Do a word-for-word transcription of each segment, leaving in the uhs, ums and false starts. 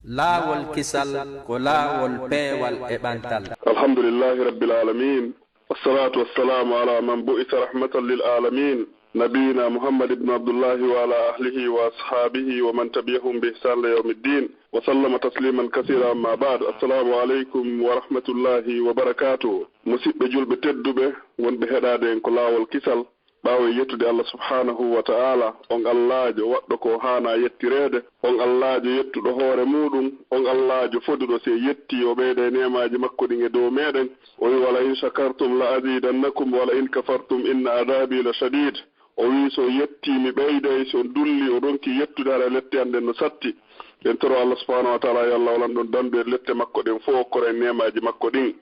Laawol kisal ko laawol peewal e ɓantal. الحمد لله رب العالمين، والصلاة والسلام على من بعث رحمة للعالمين، نبينا محمد بن عبد الله وعلى أهله وأصحابه ومن تبعهم بإحسان إلى يوم الدين، وسلم تسليما كثيرا. أما بعد، السلام عليكم ورحمة الله وبركاته. Musiɓɓe julɓe tedduɓe wonɓe heɗaade en ko laawol kisal, ɓaawo e yettude Allah subhaanahu wa ta'aala, on Allaajo waɗɗo ko haanaa yettireede, on Allaajo yettuɗo hoore muuɗum, on Allaajo foduɗo si en yettii o ɓeyda e neemaaji makko ɗin e dow meeɗen. O wi'i, "ولئن شكرتم لأزيدنكم ولئن كفرتم إن عذابي لشديد." O wi'i, "Si on yettii mi ɓeyday, si on dullii, o ronki yettude, hara lette an ɗen no satti." En toro Allah subhaanahu wa ta'aala yo Allah walan ɗon dandu e lette makko ɗen fow, okkora en neemaaji makko ɗin.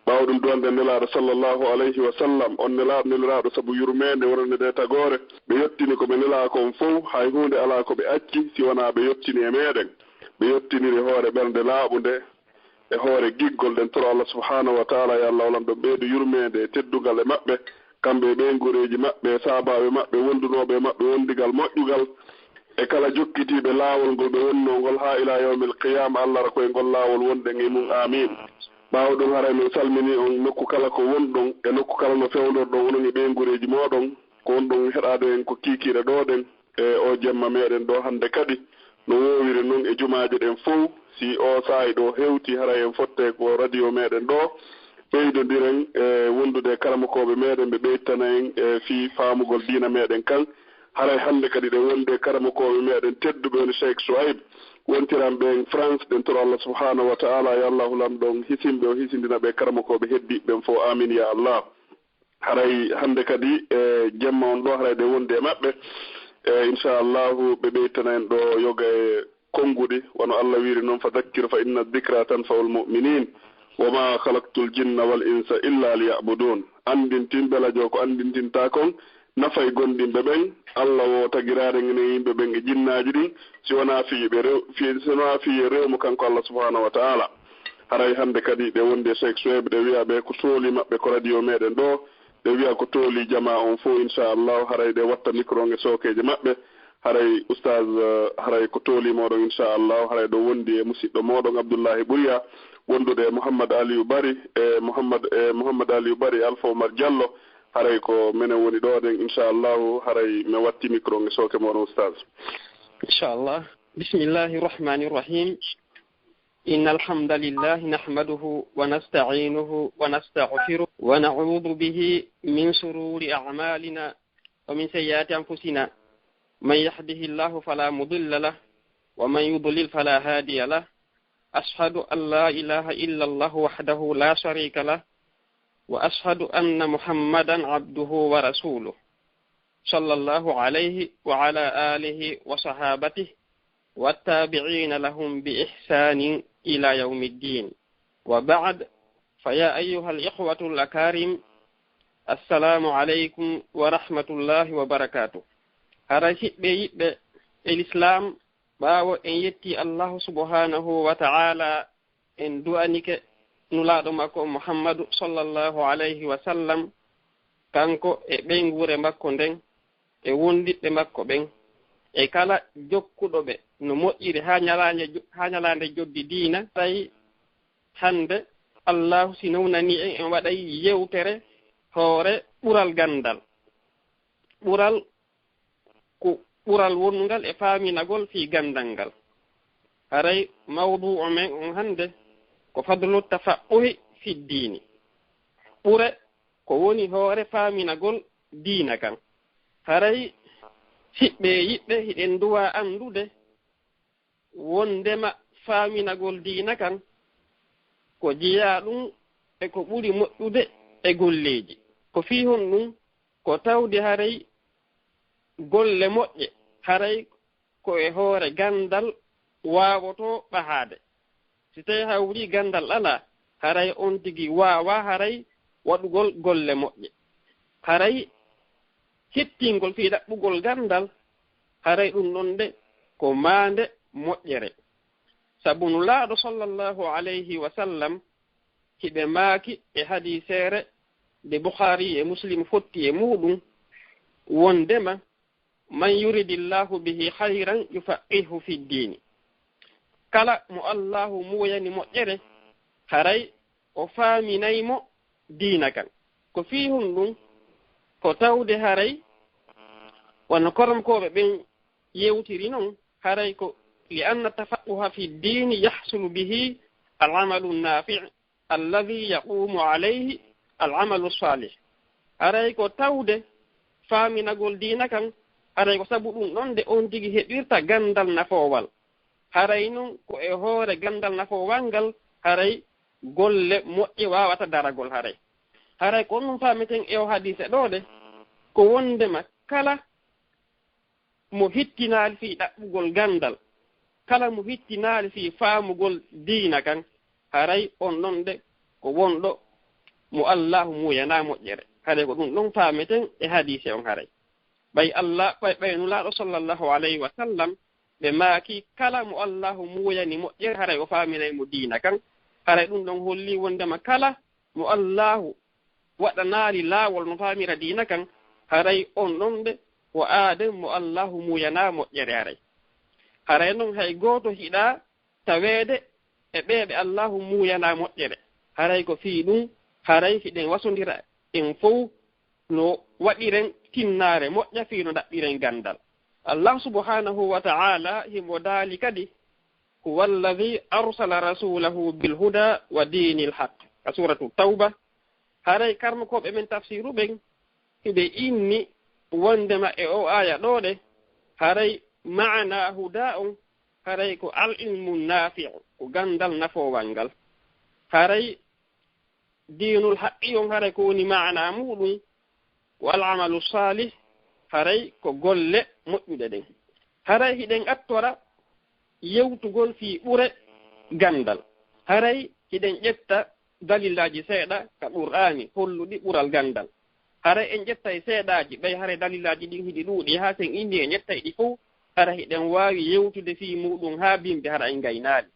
Ɓaawo ɗum duwanɗen Nelaaɗo sallallahu alayhi wa sallam, on Nelaaɗo neliraaɗo sabu yurmeende wonande nde tagoore. Ɓe yottini ko ɓe nelaa kon fow, hay huunde alaa ko ɓe acci si wanaa ɓe yottini e meeɗen. Ɓe yottiniri hoore ɓernde laaɓunde e hoore giggol. Ɗen toro Allah subhaanahu wa ta'aala yo Allah walan ɗon ɓeydu yurmeende e teddungal e maɓɓe, kamɓe e ɓeynguureeji maɓɓe e sahaabaaɓe maɓɓe wondunooɓe e maɓɓe wondigal moƴƴugal, e kala jokkitiiɓe laawol ngol ɓe wonnoo ngol haa ilaa yawmil qiyaama, Allah ara ko e ngol laawol wonɗen e mum. Aamiin. Ɓaawo ɗum, haray min salminii on nokku kala ko wonɗon, e nokku kala no fewndorɗon onon e ɓeynguureeji mooɗon, ko wonɗon heɗaade en ko kiikiiɗe ɗoo ɗen, e oo jemma meeɗen ɗoo hannde kadi, no woowiri non e jumaaje ɗen fow, si oo saa'i ɗoo hewtii, haray en fottay ko radio meeɗen ɗoo, ɓeydondiren e wondude e karamokooɓe meeɗen, ɓe ɓeytana en e fii faamugol diina meeɗen kan. Haray hannde kadi ɗen wondi e karamokooɓe meeɗen tedduɓe woni Cheikh Souaib, wontiranɓe en France. Ɗen toro Allah subhaanahu wa ta'aala yo Allah hulan ɗon hisinɓe, o hisindina ɓe karamokooɓe heddiiɓe ɓen fow. Aamiin yaa Allah. Haray hannde kadi e jemma on ɗoo, haray ɗen wondi e maɓɓe. E inchallahu ɓe ɓeytana en ɗoo yoga e konnguɗi, wano Allah wiiri non, "فذكر فإن الذكرى تنفع المؤمنين وما خلقت الجن والإنس إلا ليعبدون." Anndintin, belajo ko anndintintaa kon nafay gomɗinɓe ɓen. Allah wo tagiraade ngene yimɓe ɓen e jinnaaji ɗin, si wonaa fii ɓe rew-, fii, si wonaa fii e rew mo kanko Allah subhaanahu wa ta'aala. Haray hannde kadi ɗe wondi e Cheikh Souaib, ɗe wi'a ɓe ko tooli maɓɓe ko radio meeɗen ɗoo, ɗe wi'a ko tooli jamaa on fow, inchallahu, haray ɗe watta micro on e sookeeje maɓɓe. Haray Oustaz, eh, haray ko tooli mooɗon, inchallahu, haray ɗo wondi e musiɗɗo mooɗon Abdullahi Ɓuriya, wondude e Mouhammad Aliou Bari, e Mouhammad, e Mouhammad Aliou Bari, Alpha Oumar Diallo, haray ko menen woni ɗo ɗen, inchallahu, haray mi watti micro on e sooke mooɗon, Oustaz. Inchallah. بسم الله الرحمن الرحيم. إن الحمد لله نحمده ونستعينه ونستغفره ونعوذ به من شرور أعمالنا ومن سيئات أنفسنا. من يهده الله فلا مضل له ومن يضلل فلا هادي له. أشهد أن لا إله إلا الله وحده لا شريك له وأشهد أن محمدا عبده ورسوله صلى الله عليه وعلى آله وصحابته والتابعين لهم بإحسان إلى يوم الدين. وبعد، فيا أيها الإخوة الأكارم، السلام عليكم ورحمة الله وبركاته. Haray siɓɓe yiɓɓe e Lislaam, ɓaawo en yetti Allahu subhanahu wa ta'ala, en du'anike Nulaaɗo makko Muhammadu sallallahu alayhi wa sallam, kanko e ɓeynguure makko nden, e wondiɓɓe makko ɓen, e kala jokkuɗo ɓe no moƴƴiri haa ñalaande jo-, haa ñalaande joddi diina. Tawi hannde Allahu si nownanii en, en waɗay yewtere hoore ɓural ganndal. Ɓural ko ɓural wonngal e faaminagol fii ganndal ngal. Haray mawdu'u men on hannde ko fadlu tafaqquhi fi diini. Ɓure ko woni hoore faaminagol diina kan. Haray siɓɓe yiɓɓe hiɗen duwa anndude wonndema faaminagol diina kan ko jeyaa ɗum e ko ɓuri moƴƴude e golleeji. Ko fii honɗum? Ko tawde haray golle moƴƴe, haray ko e hoore ganndal waawotoo ɓahaade. Si tawii hawri ganndal alaa, haray on tigi waawaa haray waɗugol golle moƴƴe. Haray hittingol fii ɗaɓɓugol ganndal, haray ɗum ɗon de ko maande moƴƴere. Sabu Nulaaɗo sallallahu alayhi wa sallam hiɓe maaki e hadiiseere nde Bukhaari e Muslim fotti e muuɗum, wonndema, "من يرد الله به خيرا يفقهه في الدين." kala mo Allahu muuyani moƴƴere, haray o faaminay mo diina kan. Ko fii honɗun? Ko tawde haray, wano koromkooɓe ɓen yewtiri non, haray ko li anna tafaqquha fi diini yahsulu bihi al-amalu naafi' alladhi yaqumu alayhi al-amalu salih. Haray ko tawde faaminagol diina kan, haray ko sabu ɗun ɗon de on tigi heɓirta gandal nafoowal. Haray non ko e hoore gandal nafoowal ngal, haray golle moƴƴe waawata daragol haray. Haray ko on ɗun faameten e o hadiise ɗoo de, ko wondema kala mo hittinaali fii ɗaɓɓugol gandal, kala mo hittinaali fii faamugol diina kan, haray on ɗon de ko wonɗo mo Allahu muuyanaa moƴƴere. Haray ko ɗun ɗon faameten e hadiise on haray. Ɓay Allah, ɓay, ɓay Nulaaɗo sallallahu alayhi wa sallam, ɓe maaki, kala mo Allahu muuyani moƴƴere, haray o faaminay mo diina kan. Haray ɗun ɗon holli wondema kala mo Allahu waɗanaali laawol no faamira diina kan, haray on ɗon de ko aaden mo Allahu muuyanaa moƴƴere haray. Haray non hay gooto hiɗaa taweede e ɓee ɓe Allahu muuyanaa moƴƴere. Haray ko fii ɗun, haray hiɗen wasondira en fow no waɗiren tinnaare moƴƴa fii no ɗaɓɓiren gandal. Allah subhanahu wa ta'ala himo daali kadi, "Huwa alladhi arsala rasulahu bil huda wa dinil haqq." Ka suratu Tawba, haray karmokooɓe men tafsiru ɓen, hiɓe inni wondema e o aya ɗoo de, haray maana huda on, haray ko al ilmu nafi'u, ko gandal nafoowal ngal. Haray diinul haqqi on, haray ko woni maana muɗum, ko al amalu salih, haray ko golle moƴƴuɗe ɗen. Haray hiɗen attora yewtugol fii ɓure gandal. Haray hiɗen ƴetta dalilaaji seeɗa ka Qur'aani holluɗi ɓural gandal. Haray en ƴettay seeɗaaji, ɓay haray dalilaaji ɗin hiɗi ɗuuɗi, haa sen inni en ƴettay ɗi fow, haray hiɗen waawi yewtude fii muɗum haa bimbi, haray en gaynaali.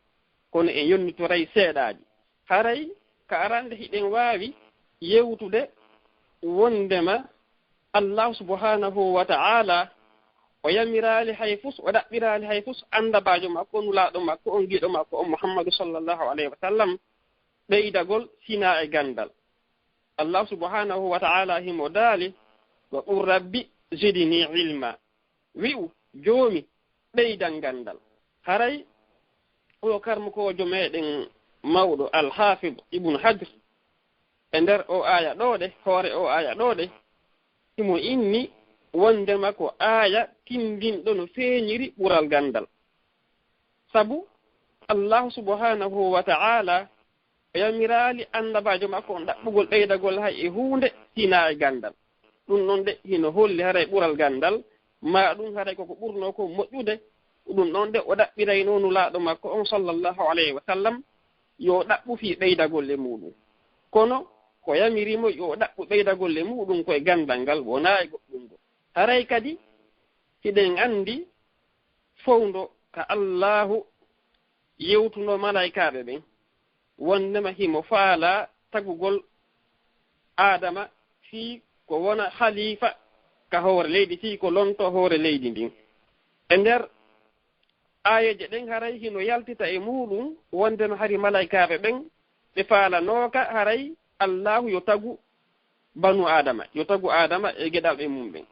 Kono en yonnitoray seeɗaaji. Haray ka arande hiɗen waawi yewtude wondema Allah subhanahu wa ta'ala o yamiraali hay fus, o ɗaɓɓiraali hay fus annabaajo makko, nulaaɗo makko on, giɗo makko on, Muhammadu sallallahu alayhi wa sallam, ɓeydagol sinaa e gandal. Allah subhanahu wa ta'ala himo daali, "Wa qul rabbi zidni ilma." Wi'u, "Joomi, ɓeydan gandal." Haray o karmokoojo meɗen mawɗo Al-Hafid Ibn Hajar, e nder o aya ɗoo de, hoore o aya ɗoo de, himo inni wondema ko aya tindinɗo no feeñiri ɓural gandal. Sabu Allahu subhanahu wa ta'ala o yamiraali annabaajo makko on ɗaɓɓugol ɓeydagol hay e huunde sinaa e gandal. Ɗum ɗon de hino holli haray ɓural gandal, maa ɗum haray koko ɓurnoo kon moƴƴude. Ɗum ɗon de o ɗaɓɓiraynoo nulaaɗo makko on sallallahu alayhi wa sallam yo ɗaɓɓu fii ɓeydagol e muɗum. Kono ko yamiri mo yo ɗaɓɓu ɓeydagol e muɗum ko e gandal ngal, wonaa e goɗɗum ngol. Haray kadi hiɗen andi fowndo ka Allahu yewtuno malaykaaɓe ɓen, wondema himo faalaa tagugol Aadama fii ko wona haliifa ka hoore leydi, fii ko lonto hoore leydi ndin. E nder aayeeje ɗen haray hino yaltita e muɗum wondema hari malaykaaɓe ɓen ɓe faalanooka haray Allahu yo tagu banu Aadama, yo tagu Aadama e geɗalɓe mum ɓen.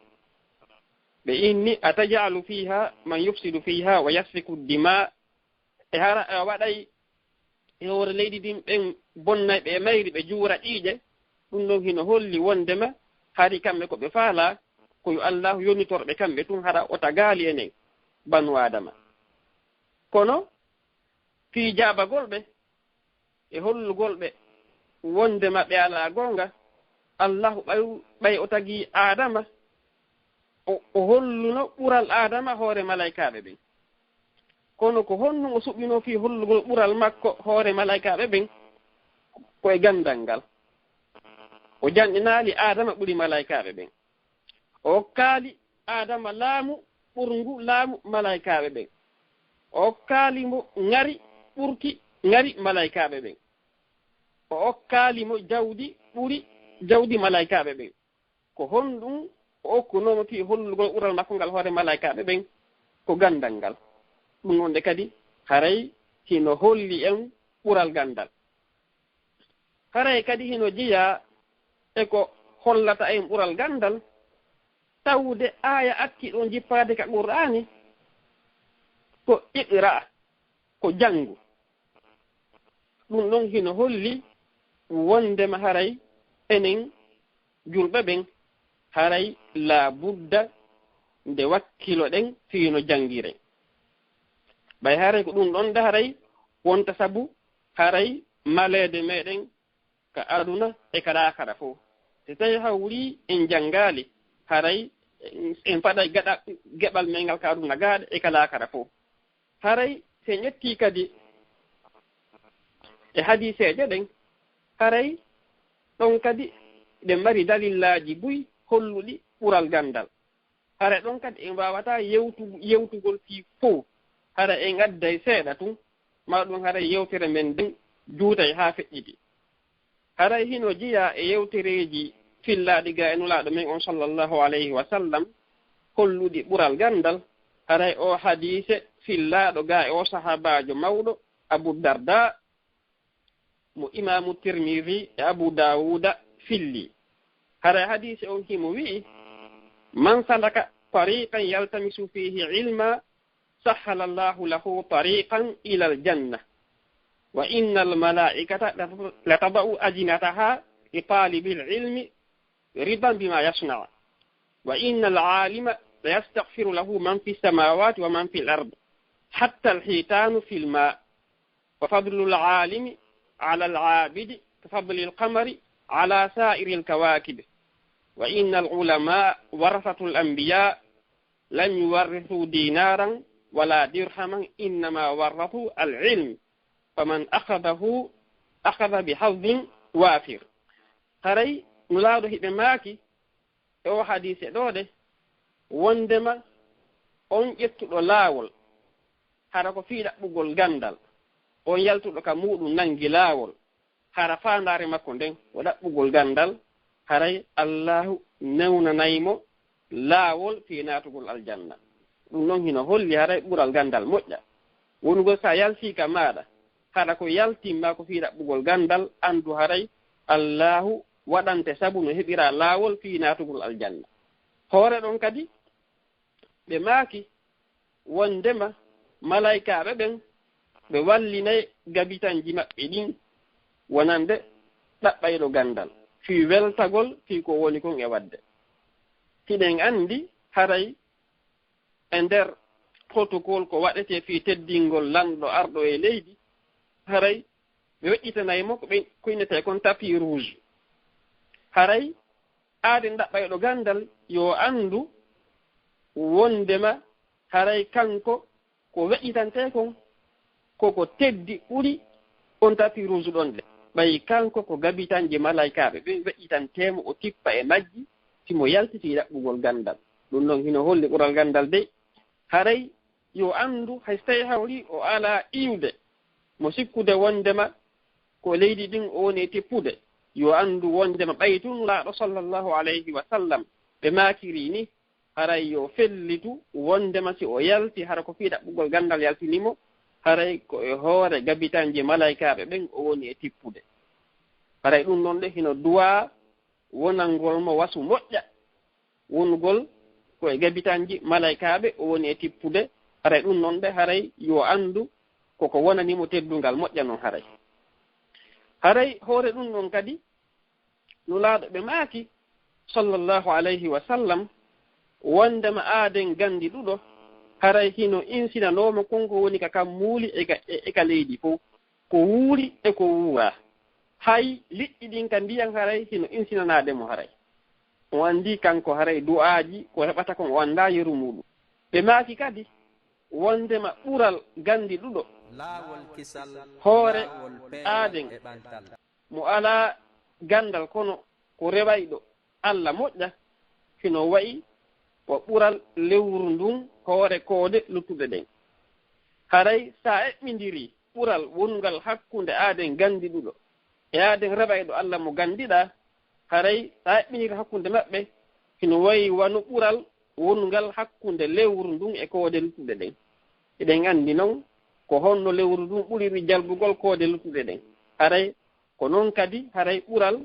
Ɓe inni, "Ataj'alu fiha man yufsidu fiha wa yasfiku dima." E hara a waɗay e hoore leydi ndin ɓen bonnayɓe e mayri, ɓe juura ƴiiƴe. Ɗum ɗon hino holli wondema hari kamɓe ko ɓe faalaa ko yo Allahu yonnitor ɓe kamɓe tun, hara o tagaali enen banu Aadama. Kono fii jaabagol ɓe e hollugol ɓe wondema ɓe alaa goonga, Allahu ɓay, ɓay o tagii Aadama, o, o holluno ɓural Aadama hoore malaykaaɓe ɓen. Kono ko honɗum o suɓinoo fii hollugol ɓural makko hoore malaykaaɓe ɓen? Ko e gandal ngal. O janɗinaali Aadama ɓuri malaykaaɓe ɓen. O okkaali Aadama laamu ɓurngu laamu malaykaaɓe ɓen. O okkaali mo ŋari ɓurki ŋari malaykaaɓe ɓen. O okkaali mo jawdi ɓuri jawdi malaykaaɓe ɓen. Ko honɗum o okkunoo mo fii hollugol ɓural makko ngal hoore malaykaaɓe ɓen? Ko gandal ngal. Ɗum wonde kadi haray hino holli en ɓural ganndal. Haray kadi hino jeyaa e ko hollata en ɓural ganndal, tawde aaya atti ɗon jippaade ka Qur'aani ko iqra, ko janngu. Ɗum ɗon hino holli wonndema haray enen julɓe ɓen, haray laa budda nde wakkiloɗen fii no janngiren. Ɓay haray ko ɗum ɗon de haray wonta sabu haray maleede meɗen ka aduna e ka laakara fow. Si tawi hawri en janngaali, haray en faɗay gaɗa-, geɓal men ngal ka aduna gaaɗe e ka laakara fow. Haray si en ƴettii kadi e hadiiseeje ɗen, haray ɗon kadi ɗe mari dalillaaji buy holluɗi ɓural ganndal. Haray ɗon kadi en waawataa yewtu-, yewtugol fii fow. Haray en adday seeɗa tun, maa ɗum haray yewtere men nden juutay haa feƴƴiti. Haray hino jeyaa e yewtereeji fillaaɗi ga e Nulaaɗo men on sallallahu alayhi wa sallam, holluɗi ɓural ganndal. Haray oo hadiise fillaaɗo ga e oo sahaabaajo mawɗo Abu Darda, mo Imaamu Tirmidhi e Abu Dawuda filli. Haray hadiise on himo wi'i, "Man salaka tariqan yaltamisu fihi ilma, sahhala Allahu lahu tariqan ilal janna. Wa innal malaikata latada'u ajnihataha li talibil ilmi ridan bima yasna. Wa innal alima layastaghfiru lahu man fis samawati wa man fil ard, hatta al hitanu fil ma. Wa fadlul alimi ala al abidi ka fadlil qamari ala sa'iril kawakib. Wa innal ulama warathatul anbiya, lam yuwarrithu dinaran wala dirhaman, innama warrathu al ilm, faman akhadahu akhadha bi hazzin wafir." Haray Nulaaɗo hiɓe maaki e o hadiise ɗoo de, wonndema on ƴettuɗo laawol, hara ko fii ɗaɓɓugol ganndal, on yaltuɗo ka muuɗum nanngi laawol, hara faandaare makko nden ko ɗaɓɓugol ganndal, haray Allaahu newnanay mo laawol fii naatugol aljanna. Ɗum non hino holli haray ɓural ganndal moƴƴa. Wonugol sa yaltii ka maaɗa, hara ko yaltin ma ko fii ɗaɓɓugol ganndal, anndu haray Allaahu waɗante sabu no heɓira laawol fii naatugol aljanna. Hoore ɗon kadi, ɓe maaki wonndema malaykaaɓe ɓen, ɓe wallinay gabitanji maɓɓe ɗin wonande ɗaɓɓayɗo ganndal, fii weltagol fii ko woni kon e waɗde. Hiɗen anndi haray e nder protocole ko waɗetee fii teddingol lanɗo arɗo e leydi, haray ɓe weƴƴitanay mo ko ɓe, ko innetee kon tapis rouge. Haray aaden ɗaɓɓayɗo ganndal yo anndu wonndema haray kanko ko weƴƴitantee kon, ko ko teddi ɓuri on tapis rouge ɗon de. Ɓay kanko ko gabitanji malaykaaɓe ɓen weƴƴitantee mo, o tippa e majji, si mo yaltiti ɗaɓɓugol ganndal. Ɗum non hino holli ɓural ganndal dey. Haray yo anndu, hay so tawii hawri o alaa iwde mo sikkude wonndema ko leydi ɗin o woni e tippude, yo anndu wonndema ɓay tun Nulaaɗo sallallahu alayhi wa sallam ɓe maakiri ni, haray yo fellitu wonndema si o yalti, hara ko fii ɗaɓɓugol ganndal yaltini mo, haray ko e hoore gabitanji malaykaaɓe ɓen o woni e tippude. Haray ɗum non de hino duwaa wonangol mo wasu moƴƴa, wonugol ko e gabitanji malaykaaɓe o woni e tippude, haray ɗum non de haray yo anndu koko wonani mo teddungal moƴƴa non haray. Haray hoore ɗum non kadi, Nulaaɗo ɓe maaki, sallallahu alayhi wa sallam, wonndema aaden ganndi ɗuɗo, haray hino insinanooma kon ko woni ka kammuuli e ka, e, e ka leydi fow, ko wuuri e ko wuuraa. Hay liƴƴi ɗin ka ndiyan haray hino insinanaade mo haray. O anndi kanko haray du'aaji ko heɓata kon o anndaa yeru muuɗum. Ɓe maaki kadi, wonndema ɓural ganndi ɗuɗo, hoore aaden mo alaa ganndal kono ko rewayɗo Alla moƴƴa, hino wa'i wa ɓural lewru ndun hoore koode luttuɗe ɗen. Haray sa eɓɓindirii ɓural wonungal hakkunde aaden ganndi ɗuɗo e aaden rewayɗo Alla mo ganndiɗaa, haray sa eɓɓindirii hakkunde maɓɓe, hino wa'i wano ɓural wonungal hakkunde lewru ndun e koode luttuɗe ɗen. Eɗen anndi non, Ko honno lewru ndun ɓuriri jalbugol koode luttuɗe ɗen? Haray ko non kadi, haray ɓural,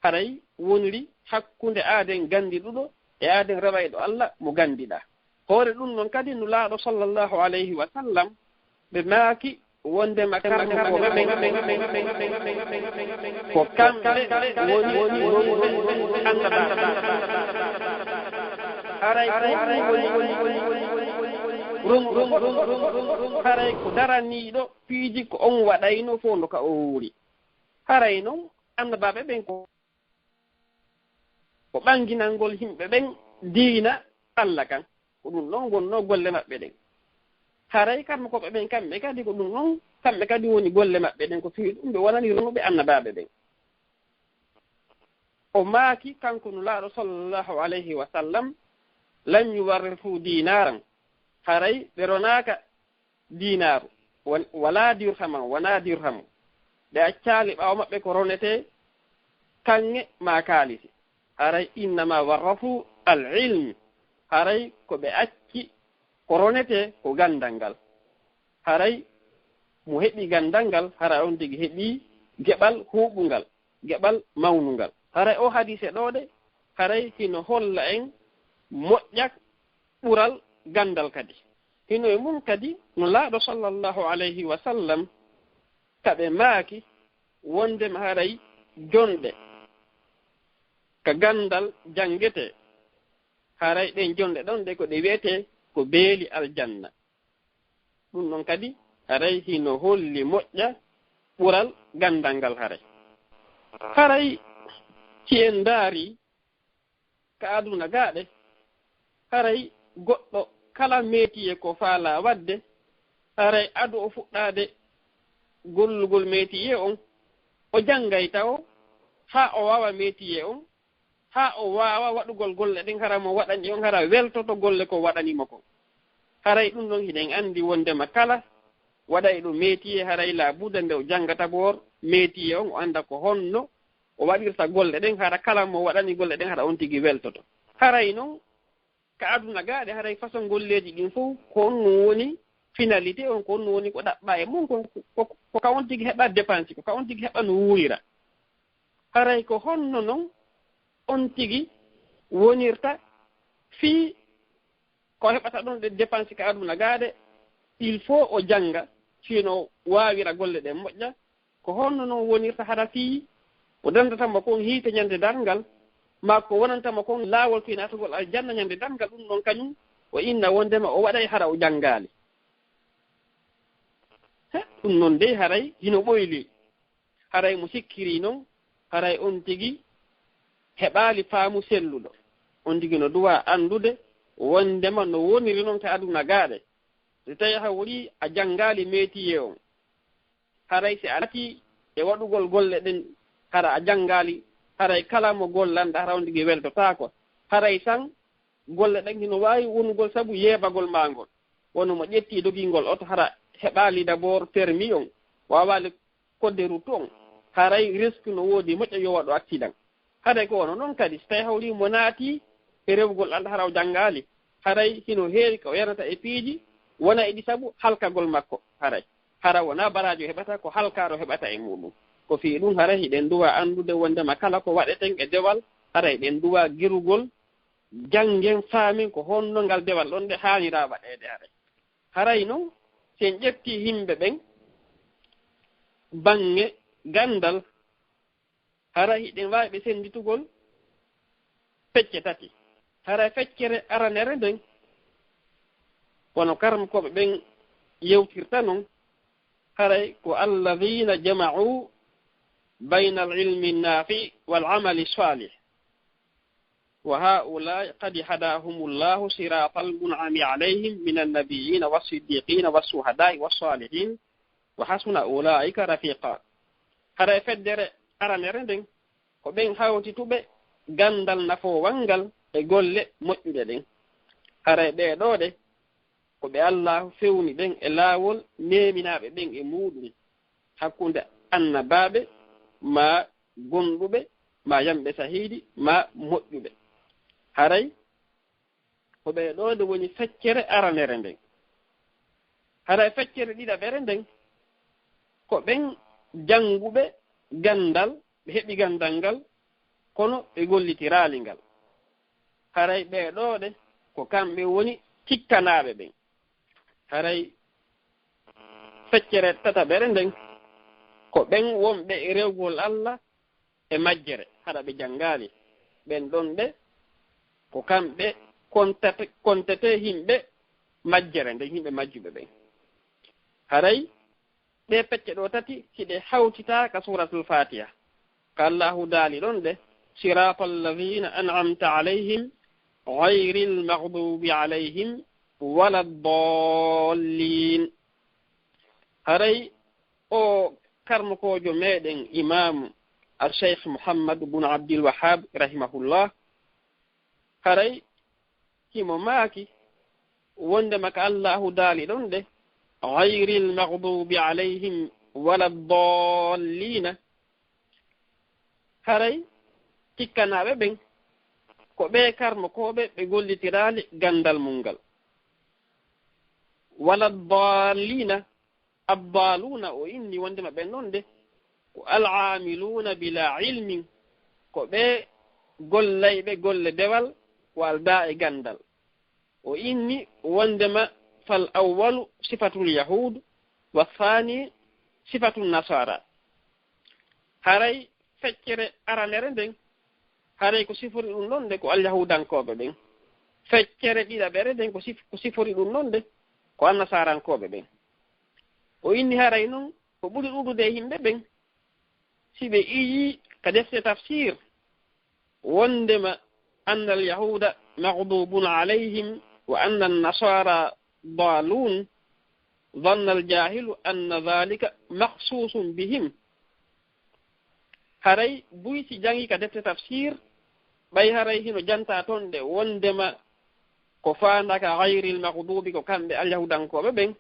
haray woniri hakkunde aaden gandiɗuɗo e aaden rewayɗo Allah mo gandiɗaa. Hoore ɗun non kadi, Nulaaɗo sallallahu alayhi wa sallam, ɓe maaki wondema karmokooɓe ɓen ko kamɓe woni annabaaɓe. Haray ko woni ronɗo goɗɗo, haray ko daraniiɗo piiji ko on waɗayno fow ndo ka o wuuri. Haray non annabaaɓe ɓen ko, ko ɓanginangol yimɓe ɓen diina Allah kan. Ko ɗun non wonnoo golle maɓɓe ɗen. Haray karmokooɓe ɓen kamɓe kadi ko ɗun non, kamɓe kadi woni golle maɓɓe ɗen, ko fii ɗun ɓe wonani ronuɓe annabaaɓe ɓen. O maaki kanko Nulaaɗo sallallahu alayhi wa sallam, "Lan yuwarrisu dinaran." Haray ɓe ronaaka diinaaru, wan-, walaa dirhaman, wanaa dirhamu. Ɓe accaali ɓaawo maɓɓe ko ronetee kaŋŋe maa kaalisi. Haray, "Innama warrasu al ilm." Haray ko ɓe acci ko ronetee ko ganndal ngal. Haray mo heɓi ganndal ngal, haray on tigi heɓi geɓal huuɓungal, geɓal mawnungal. Haray o hadiise ɗoo de, haray hino holla en moƴƴa ɓural ganndal kadi. Hino e mun kadi Nulaaɗo sallallahu alayhi wa sallam ka ɓe maaki wondema haray jonɗe ka ganndal janngetee, haray ɗen jonɗe ɗon de ko ɗe wi'etee ko beeli aljanna. Ɗun non kadi haray hino holli moƴƴa ɓural ganndal ngal haray. Haray si en ndaari ka aduna gaa ɗe, haray goɗɗo kala metiye ko faalaa waɗde, haray ado o fuɗɗaade gollugol metiye on, o janngay tawo haa o waawa metiye on, haa o waawa waɗugol golle ɗen, hara mo waɗani on, hara weltoto golle ko waɗani mo kon. Haray ɗun non hiɗen anndi wondema kala waɗayɗo metiye, haray laabuda nde o jannga d'abord metiye on, o annda ko honno o waɗirta golle ɗen, hara kala mo waɗani golle ɗen, hara on tigi weltoto. Haray non, ka aduna gaa ɗe, haray façon golleeji ɗin fow, ko honno woni finalité on, ko honno woni ko ɗaɓɓaa e mun, ko, ko, ko ka on tigi heɓa dépense, ko ka on tigi heɓa no wuurira. Haray ko honno non on tigi wonirta fii ko heɓata ɗon ɗe dépense ka aduna gaa ɗe, il faut o jannga, fii no waawira golle ɗen moƴƴa. Ko honno non wonirta hara fii ko dandata mo kon hiite ɲande darngal, maa ko wonanta mo kon laawol fii naatugol aljanna ɲande darngal, ɗun non kaɲun o inna wondema o waɗay hara o janngaali. He, ɗun non dey haray hino ɓoyli. Haray mo sikkiri non, haray on tigi heɓaali faamu selluɗo. On tigi no duwaa anndude wondema no woniri non ka aduna gaa ɗe. Si tawi hawri a janngaali metiye on, haray si a naati e waɗugol golle ɗen, hara a janngaali, haray kala mo gollanɗaa, hara on tigi weltotaako. Haray san golle ɗen hino waawi wonugol sabu yeebagol maa ngol. Wano mo ƴetti dogingol oto, hara heɓaali d'abord permis on, waawaali kodde route on, haray risque no woodi moƴƴa yo waɗu accident. Haray ko wano non kadi, si tawi hawri mo naati e rewugol Allah hara o janngaali, haray hino heewi ko yanata e piiji, wona e ɗi sabu halkagol makko. Haray hara wonaa baraajo heɓata, ko halkaaro heɓata e muɗum. Ko fii ɗum haray hiɗen duwa anndude wondema kala ko waɗeten e dewal, haray ɗen duwa girugol, janngen, faamen ko honno ngal dewal ɗon nde haanira waɗeede haray. Haray non, si en ƴetti yimɓe ɓen, baŋŋe ganndal, hara hiɗen waawi ɓe sennditugol pecce tati. Hara feccere aranere nden, kono karmokooɓe ɓen yewtirta non, haray ko alladhina jama'u bayna al-ilmi nafi wal amali salih. Wa ha'ula'i qad hadahumullahu siratal mun'ami alayhim minan nabiyyina was siddiqina was shuhada'i was salihin wa hasuna ula'ika rafiqa. Haray feddere aranere nden ko ɓen hawtituɓe ganndal nafoowal ngal e golle moƴƴuɗe ɗen. Haray ɓee ɗoo de ko ɓe Allaahu fewni ɓen e laawol neeminaaɓe ɓen e muuɗum, hakkunde annabaaɓe, maa gonduɓe, maa yamɓe sahiidi, maa moƴƴuɓe. Haray ko ɓee ɗoo de woni feccere aranere nden. Haray feccere ɗiɗaɓere nden, ko ɓen jannguɓe ganndal, ɓe heɓi ganndal ngal, kono ɓe gollitiraali ngal. Haray ɓee ɗoo ɗe, ko kamɓe woni tikkanaaɓe ɓen. Haray feccere tataɓere nden, ko ɓen wonɓe e rewgol Alla e majjere, hara ɓe janngaali. Ɓen ɗon ɓe, ko kamɓe kontate-, kontetee yimɓe majjere nden, yimɓe majjuɓe ɓen. Haray ɗee pecce ɗoo tati, hiɗe hawtitaa ka Suuratul Faatiha. Ka Allaahu daali ɗon ɗe, "Siraatal laziina an'amta alayhim, ghayril maghduubi alayhim wala ddaalliin." Haray o karmokoojo meɗen, Imaamu Al-Sheikh Muhammad bun Abdil Wahhab, rahimahullah, haray himo maaki wondema ka Allaahu daali ɗon ɗe, "Ghayril maghduubi alayhim wala ddaalliina." Haray tikkanaaɓe ɓen, ko ɓee karmokooɓe ɓe gollitiraali ganndal mun ngal. Wala ddaalliina, addaaluuna, o inni wondema ɓen ɗon de, ko al-aamiluuna bilaa ilmin, ko ɓee gollayɓe golle dewal ko aldaa e ganndal. O inni wondema fal awwalu sifatul yahuud, wa thaani sifatul nasaara. Haray feccere aranere nden, haray ko sifori ɗum ɗon de ko alyahuudankooɓe ɓen. Feccere ɗiɗaɓere nden ko sif-, ko sifori ɗum ɗon de ko annasarankooɓe ɓen. O inni haray non ko ɓuri ɗuuɗude e yimɓe ɓen, si ɓe iyii ka defte tafsir, wondema anna al-yahuuda maghdubun alayhim wa anna an-nasaara daalluun, zanna al-jaahilu anna dhaalika makhsuusun bihim. Haray buy si jangi ka defte tafsir, ɓay haray hino janta ton ɗe wondema ko faanda ka ghayril maghdubi ko kamɓe alyahudankooɓe ɓen,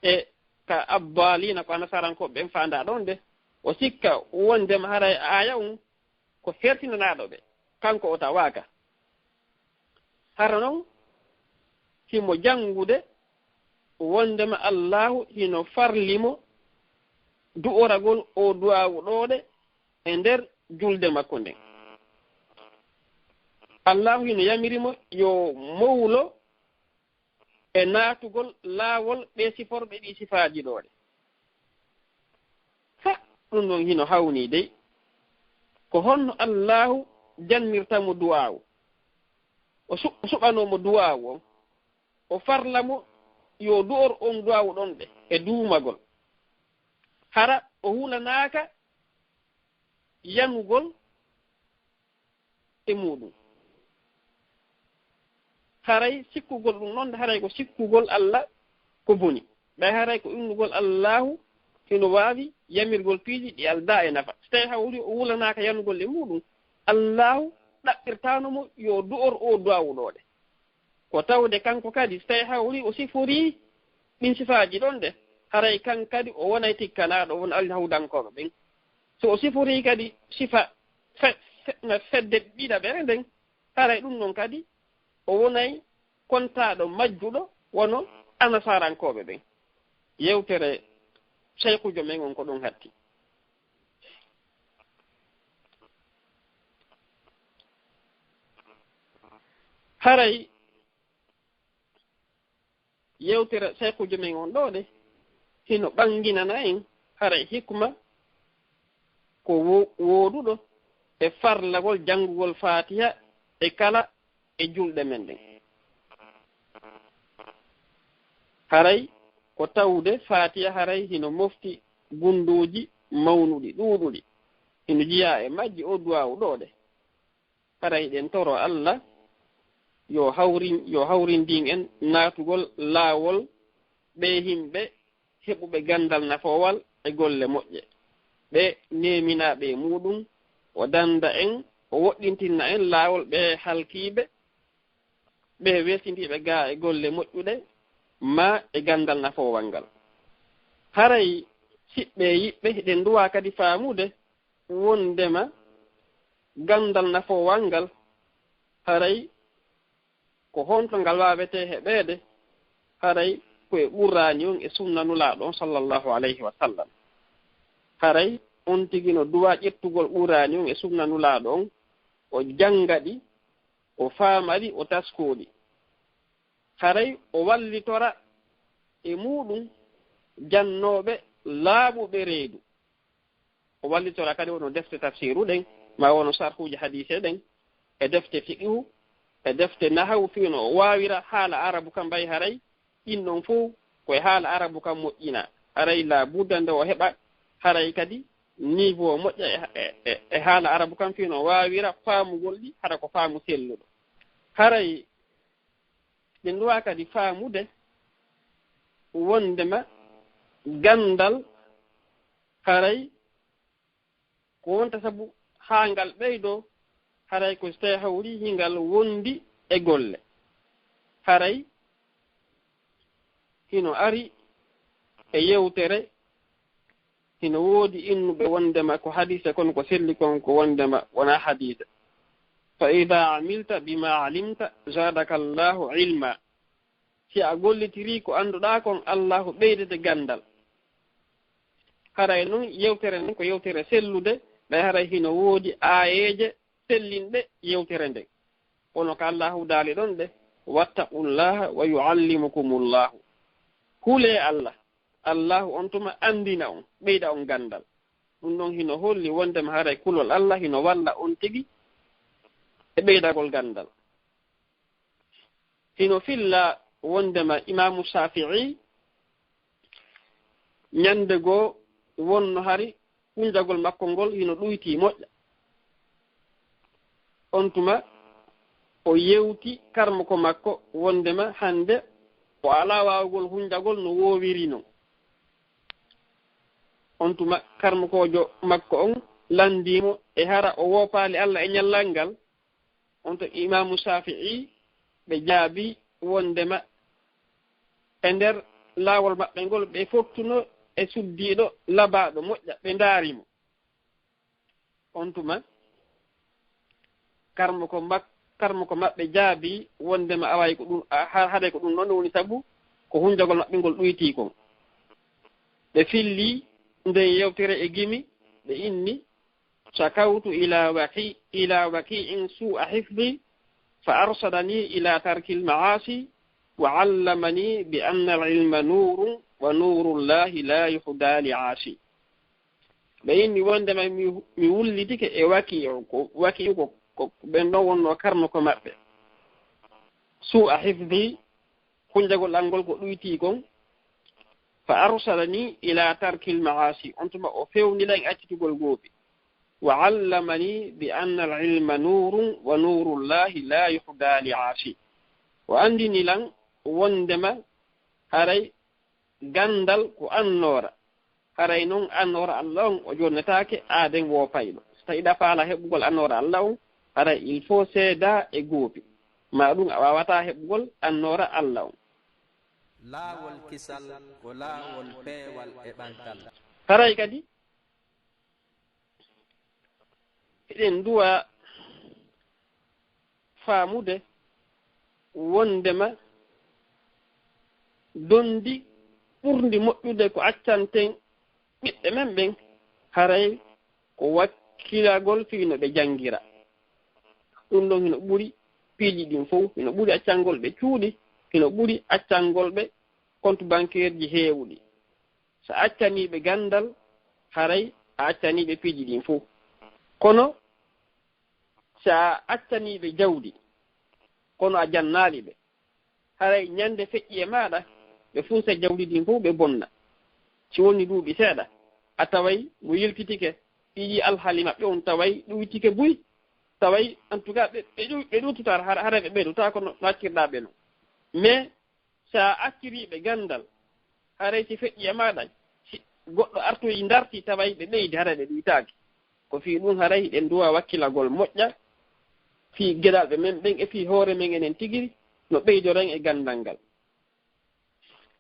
e ka abdaalina ko anasarankooɓe ɓen faanda ɗon de, o sikka wondema haray aaya on ko hertinanaaɗo ɓe, kanko o tawaaka. Hara non, himo janngude wondema Allaahu hino farli mo du'oragol o du'aawu ɗoo ɗe e nder julde makko nden. Allaahu hino yamiri mo yo mowlo e naatugol laawol ɓee siforɓe ɗii sifaaji ɗoo ɗe. Ha, ɗum ɗon hino hawnii dey. Ko honno Allaahu jannirta mo du'aawu? O su-, o suɓanoo mo du'aawu on. O farla mo yo du'or on du'aawu ɗon ɗe e duumagol. Hara o hulanaaka yanugol e muuɗum. Haray sikkugol ɗum ɗon, haray ko sikkugol Alla ko boni. Ɓay haray ko innugol Allaahu hino waawi yamirgol piiji ɗi aldaa e nafa. Si tawii hawri o wulanaaka yanugol e muuɗum, Allaahu ɗaɓɓirtaano mo yo du'or o du'aawu ɗoo ɗe. Ko tawde kanko kadi, si tawii hawri o siforii ɗin sifaaji ɗon ɗe, haray kan kadi o wonay tikkanaaɗo won alyahudankooɓe ɓen. So o siforii kadi sifa fe-, fe-, no fedde ɗiɗaɓere nden, haray ɗum non kadi o wonay kontaaɗo majjuɗo wono anasarankooɓe ɓen. Yewtere Seykujo men on ko ɗum hatti. Haray yewtere Seykujo men on ɗoo de, hino ɓanginana en haray hikma ko wo-, wooduɗo e farlagol janngugol Faatiha e kala e julɗe men ɗen. Haray ko tawde Faatiha haray hino mofti gunndooji mawnuɗi, ɗuuɗuɗi. Hino jiyaa e majji o du'aawu ɗoo ɗe. Haray hiɗen toro Alla yo hawrin, yo hawrindin en naatugol laawol ɓee himɓe heɓuɓe ganndal nafoowal e golle moƴƴe, ɓe neeminaaɓe e muuɗum, o dannda en, o woɗɗintinna en laawol ɓee halkiiɓe, ɓe weesindiiɓe gaa e golle moƴƴuɗe, maa e ganndal nafoowal ngal. Haray siɓɓe e yiɓɓe, hiɗen nduwa kadi faamude wondema ganndal nafoowal ngal, haray ko honto ngal waawetee heɓeede, haray ko e Qur'aani on e sunna Nulaaɗo on, sallallahu alayhi wa sallam. Haray on tigi no duwaa ƴettugol Qur'aani on e sunna Nulaaɗo on, o jannga ɗi, o faama ɗi, o taskoo ɗi. Haray o wallitora e muuɗum jannooɓe laaɓuɓe reedu. O wallitora kadi wono defte tafsiru ɗen, ma wono sarhuuji hadiise ɗen, e defte fiqhu, e defte nahawu, fii no o waawira haala arabu kan. Mbay haray ɗin ɗon fow ko e haala arabu kan moƴƴina. Haray laa budda nde o heɓa haray kadi niveau moƴƴa e, e, e, e haala arabu kan, fii no o waawira faamugol ɗi hara ko faamu selluɗo. Haray ɓe nduwa kadi faamude wondema ganndal haray ko wonta sabu haa ngal ɓeydoo, haray ko so tawii hawri hingal wondi e golle. Haray hino ari e yewtere, hino woodi innuɓe wondema ko hadiise, kono ko selli kon ko wondema wonaa hadiise. Fa idaa amilta bimaa alimta zaadaka Allaahu ilma. Si a gollitirii ko annduɗaa kon, Allaahu ɓeydete ganndal. Haray non yewtere nden ko yewtere sellude, ɓay haray hino woodi aayeeje sellinɗe yewtere nden. Kono ko Allaahu daali ɗon ɗe, "Wattaqullaaha wa yuallimukumullaahu." Hulee Allah, Allaahu on tuma anndina on, ɓeyda on ganndal. Ɗum ɗon hino holli wondema haray kulol Allah hino walla on tigi e ɓeydagol ganndal. Hino filla wondema Imaamu Shaafi'i ñande goo wonno hari hunjagol makko ngol hino ɗuyti moƴƴa. On tuma o yewti karmoko makko wondema hande o alaa waawugol hunjagol no woowiri non. On tuma karmokoojo makko on lanndii mo e hara o woopaali Allah e ñallal ngal. On to Imaamu Shaafi'i ɓe jaabi wondema e nder laawol maɓɓe ngol ɓe fottuno e suddiiɗo labaaɗo moƴƴa, ɓe ndaari mo. On tuma karmoko mak-, karmoko maɓɓe jaabi wondema away ko ɗum, a, ha-, haɗay ko ɗum noon woni sabu ko hunjagol maɓɓe ngol ɗuytii kon. Ɓe filli nden yewtere e gimi, ɓe inni, "Shakawtu ila waki-, ila waki'in su'a hifdi, fa arshadani ila tarkil ma'asi, wa allamani bi anna al-ilma nurun, wa nurullahi la yuhda li asi." Ɓe inni wondema mi, mi wullitike e waki'u, ko waki'u ko, ko ɓen ɗon wonno karmoko maɓɓe. Su'a hifdi, hunjagol an ngol ko ɗuytii kon. Fa arshadani ila tarkil ma'asi, on tuma o fewni lan accitugol goopi. Wa allamani bi anna al-ilma nurun wa nurullahi la yuhda li asi. O anndini lan wondema haray ganndal ko annoora. Haray non annoora Allah on o jonnetaake aaden woopayɗo. So tawi ɗa faala heɓugol annoora Allah on, haray il faut seedaa e goopi. Ma ɗum a waawataa heɓugol annoora Allah on. Laawol kisal ko laawol peewal e ɓantal. Haray kadi, eɗen duwa faamude wondema donndi ɓurndi moƴƴude ko accanten ɓiɓɓe men ɓen, haray ko wakkilagol fii no ɓe janngira. Ɗum ɗon hino ɓuri piiji ɗin fow, hino ɓuri accangol ɓe cuuɗi, hino ɓuri accangol ɓe kontu bankeerji heewuɗi. So a accanii ɓe ganndal, haray a accanii ɓe piiji ɗin fow. Kono so a accanii ɓe jawdi, kono a jannaali ɓe, haray ñande feƴƴi e maaɗa, ɓe funsa jawdi ndin fow, ɓe bonna. Si woni duuɓi seeɗa, a taway mo yiltitike, ɗiɗi alhaali maɓɓe on taway ɗuytike buy, taway, en tout cas, ɓe, ɓe ɗu-, ɓe ɗuututaa, hara, hara ɓe ɓeydotaako no, no accirɗaa ɓe non. Mais, so a accirii ɓe ganndal, haray si feƴƴi e maaɗa, si goɗɗo artoyi darti, taway ɓe ɓeydi, haray ɓe ɗuytaaki. Ko fii ɗum haray hiɗen duwa wakkilagol moƴƴa fii geɗalɓe men ɓen e fii hoore men enen tigiri no ɓeydoren e ganndal ngal.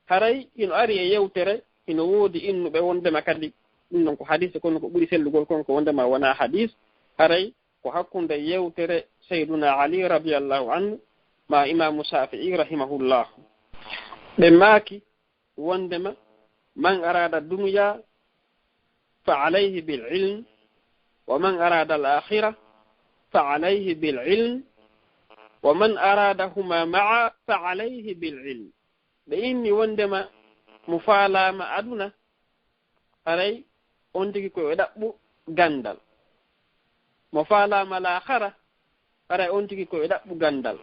Haray hino ari e yewtere, hino woodi innuɓe wondema kadi ɗum ɗon ko hadiis, kono ko ɓuri sellugol kon ko wondema wonaa hadiis. Haray ko hakkunde yewtere Sayyiduna Ali radiyallahu anhu ma Imaamu Shafi'i rahimahullah. Ɓe maaki, wondema, man arada dunya fa alayhi bil ilm, wa man arada al akhira fa alayhi bil ilm, wa man aradahuma ma'a fa alayhi bil ilm. Ɓe inni wondema mo faalama aduna, haray on tigi ko e ɗaɓɓu gandal. Mo faalama laakhara, haray on tigi ko e ɗaɓɓu gandal.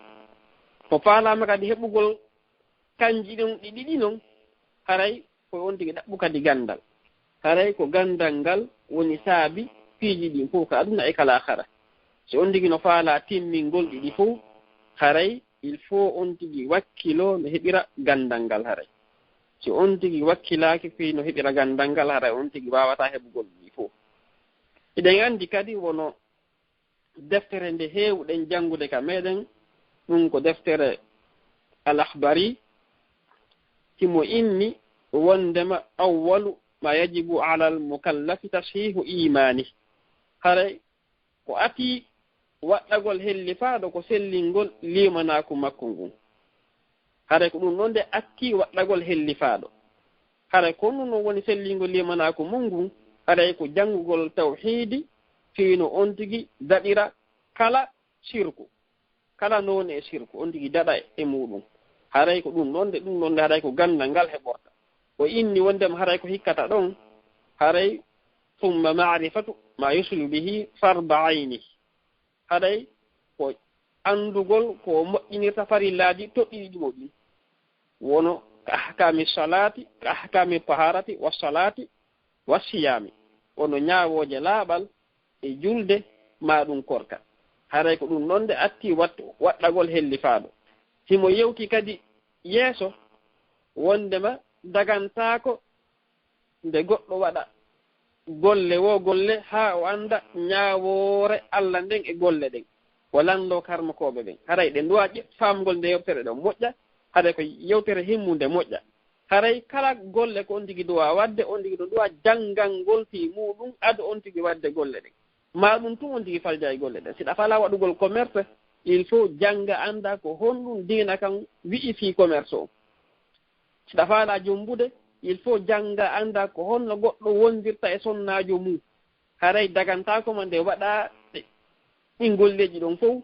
Mo faalama kadi heɓugol kanji ɗon ɗi ɗiɗi non, haray ko on tigi ɗaɓɓu kadi gandal. Haray ko gandal ngal woni saabi piiji ɗin fof ka aduna e ka laakhara. Si on tigi no faala timmingol ɗiɗi fof, haray il faut on tigi wakkilo no heɓira gandal ngal haray. Si on tigi wakkilaaki fii no heɓira gandal ngal, haray on tigi waawata heɓugol ɗiɗi fof. Hiɗen andi kadi wono deftere nde heewuɗen janngude ka meɗen, ɗum ko deftere Al-Akhbari, himo inni wondema awwalu ma yajibu alal mukallafi tashihu imani. Haray ko ati waɗɗagol hellifaaɗo ko sellingol limanaaku makko ngun. Haray ko ɗum ɗon nde atti waɗɗagol hellifaaɗo. Haray ko ɗum ɗon woni sellingol limanaaku mun ngun, haray ko janngugol tawhiidi, fii no on tigi daɗira kala shirku. Kala noone e shirku, on tigi daɗa e muɗum. Haray ko ɗum ɗon nde, ɗum ɗon nde haray ko gandal ngal heɓorta. O inni wondema haray ko hikkata ɗon, haray summa ma'rifatu ma yuslu bihi farda ayni. Haray ko andugol ko moƴƴinirta farillaaji toɗɗiɗi ɗimo ɗin. Wono ka ahkami salati, ka ahkami taharati wa salati wa siyami. Wono ñaawooje laaɓal e julde ma ɗum korka. Haray ko ɗum ɗon nde atti wat-, waɗɗagol hellifaaɗo. Himo yewti kadi yeeso wondema dagantaako nde goɗɗo waɗa golle wo golle haa o anda ñaawoore Allah nden e golle ɗen. O lanndo karmakooɓe ɓen. Haray ɗen ɗuwa ƴe-, faamgol nde yewtere ɗon moƴƴa, haray ko yewtere himmunde moƴƴa. Haray kala golle ko on tigi duwa waɗde, on tigi no duwa janngangol fii muɗum ado on tigi waɗde golle ɗen. Ma ɗum tun on tigi falja e golle ɗen. Si ɗa fala waɗugol commerce, il faut jannga annda ko honɗum diina kan wi'i fii commerce on. Si ɗa fala jombude, il faut jannga annda ko honno goɗɗo wondirta e sonnaajo mum. Haray dagantaako ma nde waɗa ɗe-, ɗin golleeji ɗon fow.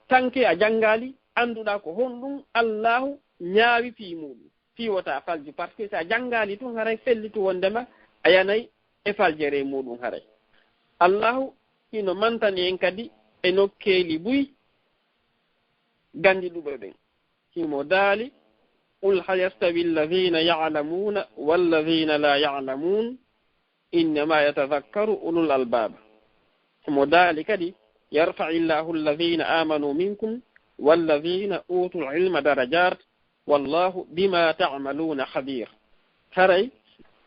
Tanke a janngaali, annduɗaa ko honɗum Allaahu ñaawi fii muɗum. Fii wota falju, parce que si a janngaali tun haray fellitu wondema a yanay e faljere muɗum haray. Allaahu hino mantani en kadi e nokkeeli buy ganndiɗuɓe ɓen. Himo daali, "Qul hal yastawi alladhina ya'lamuna walladhina la ya'lamun, innama yatadhakkaru ulul albab." Himo daali kadi, "Yarfa'illahu alladhina amanu minkum walladhina utul ilma darajat, wallahu bima ta'maluna khabir." Haray,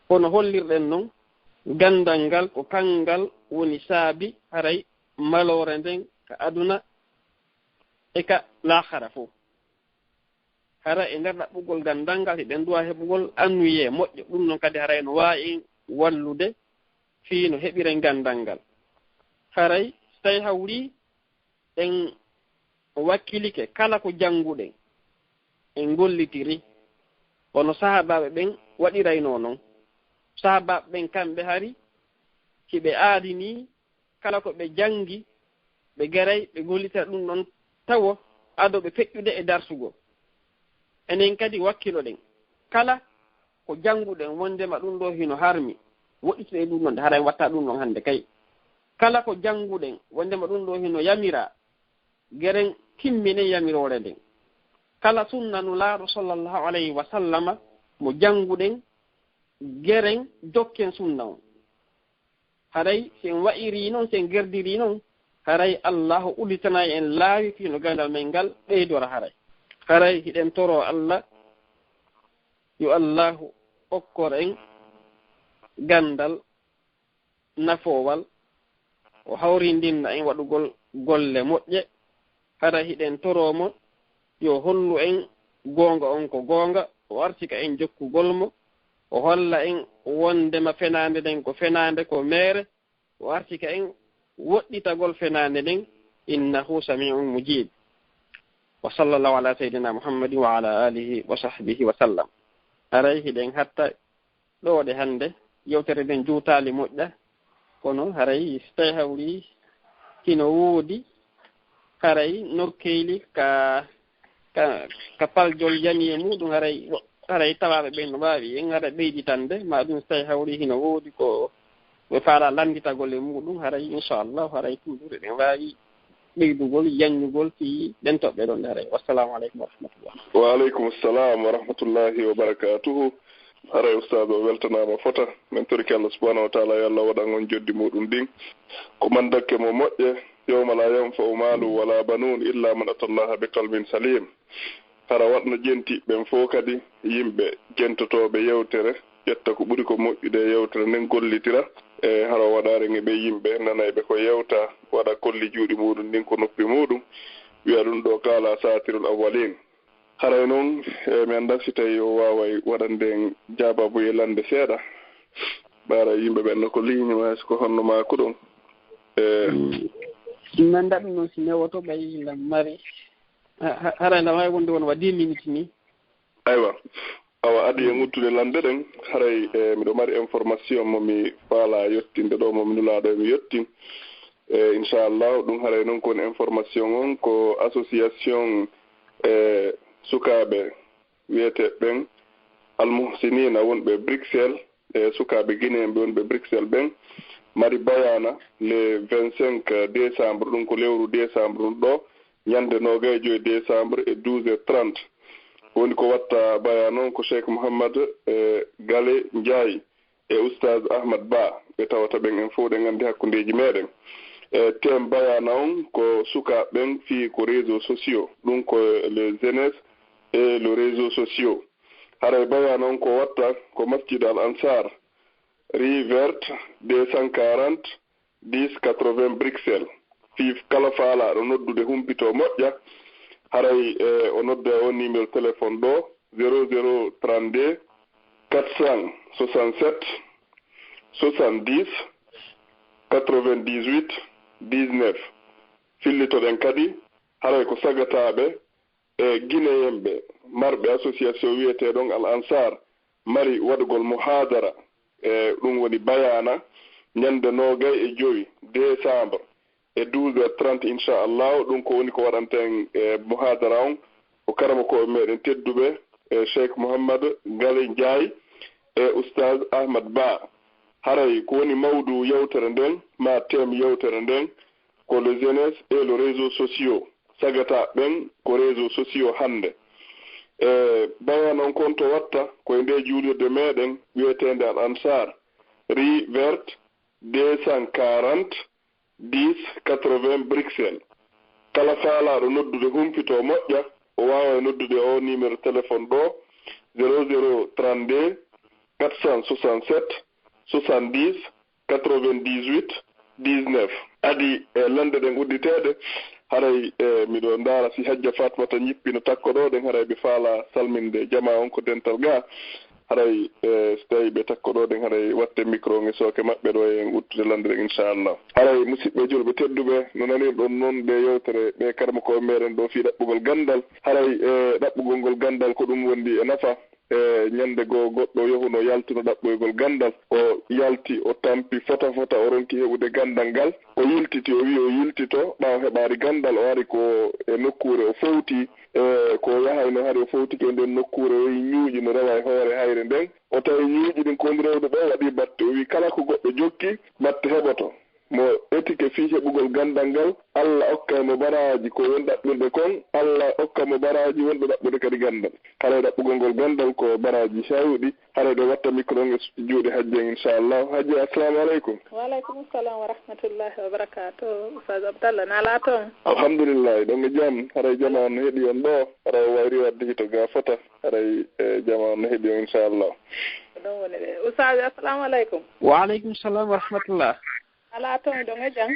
kono hollirɗen non, gandal ngal ko kangal woni saabi haray maloore nden ka aduna e ka laakhara fow. Hara e nder ɗaɓɓugol gandal ngal, hiɗen duwa heɓugol annuye moƴƴo. Ɗum non kadi haray no waawi en wallude fii no heɓiren gandal ngal. Haray si tawi hawri en wakkilike kala ko jannguɗen, en gollitiri, kono sahaabaaɓe ɓen waɗiraynoo non. Sahaabaaɓe ɓen kamɓe hari, hiɓe aadini kala ko ɓe janngi, ɓe garay, ɓe gollitira ɗum ɗon tawo ado ɓe feƴƴude e darsugol. Enen kadi wakkiloɗen. Kala ko jannguɗen wondema ɗum ɗo hino harmi, woɗɗituɗen ɗum ɗon, haray watta ɗum ɗon hannde kay. Kala ko jannguɗen wondema ɗum ɗo hino yamira, geren timminen yamiroore nden. Kala sunna Nulaaɗo sallallahu alayhi wa sallama mo jannguɗen, geren jokken sunna on. Haray si en wa'iri non, si en gerdiri non, haray Allaahu udditanay en laawi fii no gandal men ngal ɓeydora haray. Haray hiɗen toro Allah, yo Allaahu okkor en gandal nafoowal, o hawrindinna en waɗugol golle moƴƴe. Hara hiɗen toro mo, yo hollu en goonga on ko goonga, o arsika en jokkugol mo, o holla en wondema fenaande nden ko fenaande, ko meere, o arsika en woɗɗitagol fenaande nden, innahu sami'un mujib. Wa sallallahu ala sayyidina Muhammadin wa ala alihi wa sahbihi wa sallam. Haray hiɗen hatta ɗo ɗe hannde, yewtere nden juutaali moƴƴa, kono haray so tawi hawri hino woodi, haray nokkeeli ka, ka, ka paljol yani e muɗum, haray, haray tawaaɓe ɓen no waawi en haray ɓeyditande, ma ɗum so tawi hawri hino woodi ko ɓe faala lannditagol e muɗum, haray inchallah, haray toujours eɗen waawi ɓeydugol, yanñugol fii ɗen toɓɓe ɗon haray. Wassalamu aleykum wa rahmatullah. Wa aleykum salam wa rahmatullahi wa barakatuhu. Haray ustaz o weltanaama fota. Men torike Allah subhanahu wa taala yo Allah waɗan on joddi muɗum ɗin ko mandakke mo moƴƴe. Yawma la yanfa'u malu wala banun illa man atallaha bi qalbin salim. Hara waɗno jenti ɓen fof kadi yimɓe jentotooɓe yewtere, ƴetta ko ɓuri ko moƴƴude e yewtere nden, gollitira. E hara o waɗaare nge ɓe yimɓe nanayɓe ko yewta, waɗa kolli juuɗi muɗum ndin ko noppi muɗum, wi'a ɗum ɗo kaala saatirul awwalin. Haray noon, e, mi anndaa si tawi o waaway waɗande en jaabaabu e lannde seeɗa. Ɓaara yimɓe ɓen no ko ligne, ma est-ce que honno maaku ɗon? E, mi anndaa ɗum noon si newoto ɓay lam mari. Ha-, ha-, haray lam hay wonde won wa dix minutes ni. Aywa. Awa, adi en uttude lannde ɗen, haray, e, miɗo mari information mo mi faala yettinde ɗo, mo mi nulaaɗo e mi yettin. E, inchallah, ɗum haray noon ko woni information on, ko association, e, sukaaɓe wiyeteeɓe ɓen Almuhsinina wonɓe Bruxelles, e, sukaaɓe Guinéen ɓe wonɓe Bruxelles ɓen, mari bayaana le vingt-cinq décembre, ɗum ko lewru décembre ɗum ɗo, ñande noogay e joy décembre e douze heures trente. Woni ko watta bayaana on ko Cheikh Mouhammad, e, Gale Ndiaye e Oustaz Ahmad Ba, ɓe tawata ɓen en fof ɗen anndi hakkundeeji meɗen. E, thème bayaana on ko sukaaɓe ɓen fii ko réseaux sociaux, ɗum ko les jeunesses et les réseaux sociaux. Haray bayaana on ko watta ko Masjid Al Ansar, rue verte deux cent quarante, dix quatre-vingts Bruxelles. Fii kala faalaaɗo noddude humpito moƴƴa, haray, e, o nodda o numéro téléphone ɗo, zéro zéro trente-deux quatre cent soixante-sept soixante-dix quatre-vingt-dix-huit dix-neuf. Fillitoɗen kadi, haray ko sagataaɓe e Guinéen ɓe marɓe association wiyeteeɗon Al Ansar mari waɗugol muhadara, e ɗum woni bayaana, ñande noogay e jowi décembre e douze heures trente, inchallahu. Ɗum ko woni ko waɗanten e muhadara on, ko karamokooɓe meɗen tedduɓe, e Cheikh Mouhammad Gale Ndiaye e Oustaz Ahmad Ba. Haray ko woni mawdu yewtere nden, ma thème yewtere nden, ko le jeunesse et le réseau sociaux. Sagataaɓe ɓen ko réseaux sociaux hannde. E bayaana on kon to watta ko e nde juulirde meɗen wiyeteende Al Ansar, rue verte deux cent quarante, dix quatre-vingts Bruxelles. Kala faalaaɗo noddude humpito moƴƴa, o waaway noddude o numéro téléphone ɗo, zéro zéro trente-deux quatre cent soixante-sept soixante-dix quatre-vingt-dix-huit dix-neuf. Adi e lannde ɗen udditeede, haray, e, miɗo ndaara si Hajja Fatmata ñippino takko ɗo ɗen, haray ɓe faala salminde jamaa on ko dental ga. Haray, e, so tawi ɓe takko ɗo ɗen, haray watte micro nge sooke maɓɓe ɗo e en uttude lannde ɗen, inchallah. Haray musidɓe julɓe tedduɓe, no nanirɗon noon ɗe yewtere ɓe karamokooɓe meɗen ɗo fii ɗaɓɓugol ganndal. Haray, e, ɗaɓɓugol ngol ganndal ko ɗum wondi e nafa. E ñande goo, goɗɗo yahuno yaltuno ɗaɓɓoygol ganndal. O yalti, o tampi fota fota, o ronki heɓude ganndal ngal. O yiltiti, o wi'i o yiltito, ɓaawo heɓaari ganndal, o ari ko e nokkuure o fowti. E ko o yahayno, hari o fowtike e nden nokkuure, o yi'i ñuuƴi no rewa e hoore hayre nden. O tawi ñuuƴi ɗin ko woni rewde ɗo, waɗi batte. O wi'i kala ko goɗɗo jokki, batte heɓoto. Mo etike fii heɓugol ganndal ngal, Alla okkay mo baraaji ko woni ɗaɓɓirde kon, Alla okka mo baraaji wonɓe ɗaɓɓude kadi ganndal. Haray ɗaɓɓugol ngol ganndal ko baraaji heewɗi. Haray ɗo watta micro on e juuɗe Hajji en, inchallah. Hajji, assalamu aleykum. Wa aleykum salam wa rahmatullahi wa barakatuh. Oustaz Abdallah, no alaa toon? Alhamdulillahi, ɗon e jam. Haray jama on no heɗi on ɗo. Haray o wayri wadde hito ga fota. Haray, e, jama on no heɗi on, inchallah. Ko ɗon woni de. Oustaz, assalamu aleykum. Wa aleykum salam wa rahmatullah. Alaa toon, ɗon e jam?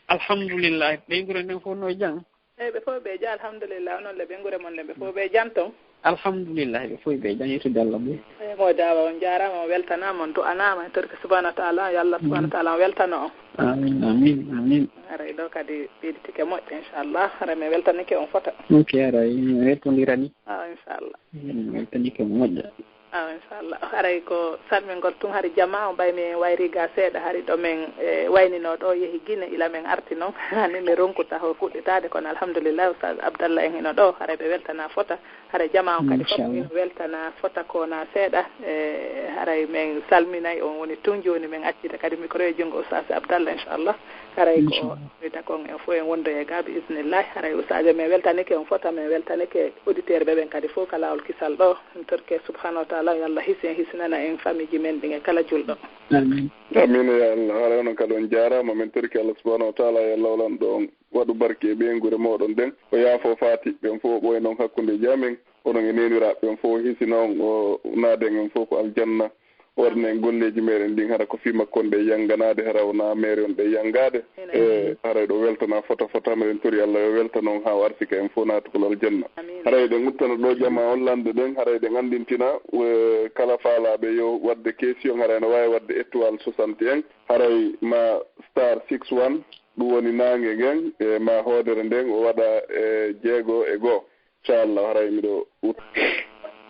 Alhamdulillah. Ɓeynguure nden fof no e jam? Eey, ɓe fof ɓe jam, alhamdulillah. Onon le, ɓeynguure mon le, ɓe fof ɓe jam toon? Alhamdulillah, ɓe fof ɓe jam, yettude Allah ɓe. Eey, mo daawa, on jaaraama, on weltanaama, on du'anaama e torki subhanahu wa taala, yo Allah subhanahu wa taala on weltano on. Amin, amin, amin. Haray ɗo kadi ɓeyditike moƴƴa, inchallah. Haray mi weltanike on fota. Ok, haray mi weltondirani. Ah, inchallah. Mi weltanike on moƴƴa. Awa, inchallah. Haray ko salmingol tun, hari jama o ɓay mi wayri ga seeɗa, hari ɗo men, e, waynino ɗo yehi Gine, ila men arti non. Ni mi ronkuta ho fuɗɗitaade, kono alhamdulillah, Oustaz Abdallah en hino ɗo, haray ɓe weltana fota. Haray jama on kadi fof ino weltana fota ko na seeɗa. E, haray men salminay on woni tun jooni, men accita kadi micro e junngo Oustaz Abdallah, inchallah. Haray ko wita kon en fof en wondoye ga bi isnillahi. Haray Oustaz, men weltanike on fota, men weltanike auditeur ɓe ɓen kadi fof ka laawol kisal ɗo. En torke subhanahu wa taala, yo Allah hisi en, hisinana en famille ji men ɗin e kala julɗo. Amin. Amin ya Allah. Haray onon kadi on jaaraama, men torke Allah subhanahu wa taala, yo Allah walan ɗo on waɗu barke e ɓeynguure mooɗon ɗen. O yaafo faati ɓen fof, o ɓooya non hakkundeeji amen. Onon e neeniraaɓe ɓen fof, o hisina on, o naaden en fof ko aljanna. O waɗana en golleeji meɗen ɗin, hara ko fii makko on ɗe yanganaade, hara wona meere on ɗe yangaade. E haray ɗo weltana fota fota, meɗen tori Allah yo weltano on haa o arsika en fof naatugol aljanna. Haray ɗen uttana ɗo jama on lande ɗen, haray ɗen anndintina, e, kala faalaaɓe yo waɗde question, haray no waawi waɗde étoile soixante et un, haray ma star six one, ɗum woni naange ngen, e ma hoodere nden o waɗa, e, jeego e goo. Inchallah, haray miɗo ut-,